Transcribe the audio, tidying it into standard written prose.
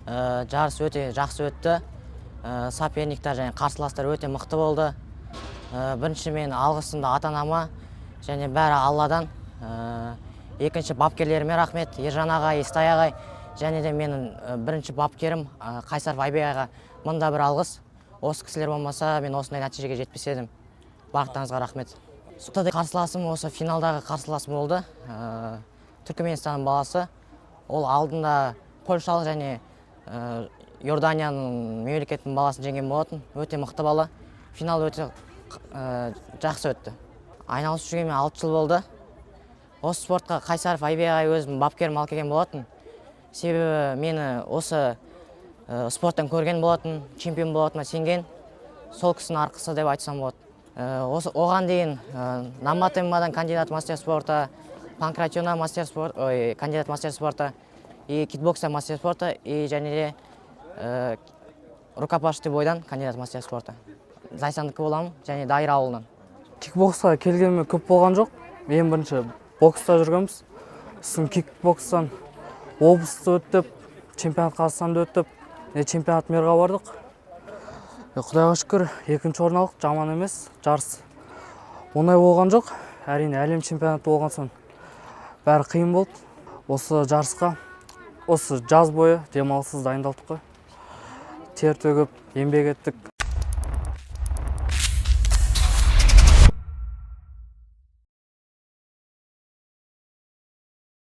Жарыс өте жақсы өтті. Соперниктер және қарсыластар өте мықты болды. Бірінші мен алғысымды ата анама және бәрі Алладан. Екінші бапкерлеріме рахмет, Ержан ағай, Естай ағай және де менің бірінші бапкерім Қайсаров Айбек ағайға мың да бір алғыс. Осы кісілер болмаса, мен осындай нәтижеге жетпес едім. Барлықтарыңызға рахмет. Қарсыласым осы финалдағы қарсыласым болды. Түркіменстанның баласы. Ол алдында польшалық және Иорданияның мемлекетінің баласын жеңген болатын. Өте мықты бала. Финал өте жақсы өтті. Айналысып жүргеніме 6 жыл болды. Осы спортқа Қайсаров Айбек ағай, өзімнің бапкерім, алып келген болатын. Себебі мені осы спорттан көрген болатын, чемпион болатыныма сенген. Сол кісінің арқасы деп айтсам болады. Осы оған дейін Номад ММАдан кандидат мастер спорта, панкратиона мастер спорт, ой, кандидат мастер спорта и кикбокса мастер спорта и және де рукопашный бойдан кандидат мастер спорта. Зайсандікі боламын және Дайыр ауылынан. Кикбоксқа келгеніме көп болған жоқ. Ең бірінші бокста жүргенбіз, сосын кикбокстан облысты өтіп, чемпионат Қазақстанды өтіп, не, чемпионат мирға бардық. Құдайға шүкір, екінші орын алдық, жаман емес. Жарыс оңай болған жоқ, әрине, әлем чемпионаты болған соң бәрі қиын болды. Осы жарысқа осы жаз бойы демалыссыз дайындалдық қой, тер төгіп еңбек еттік.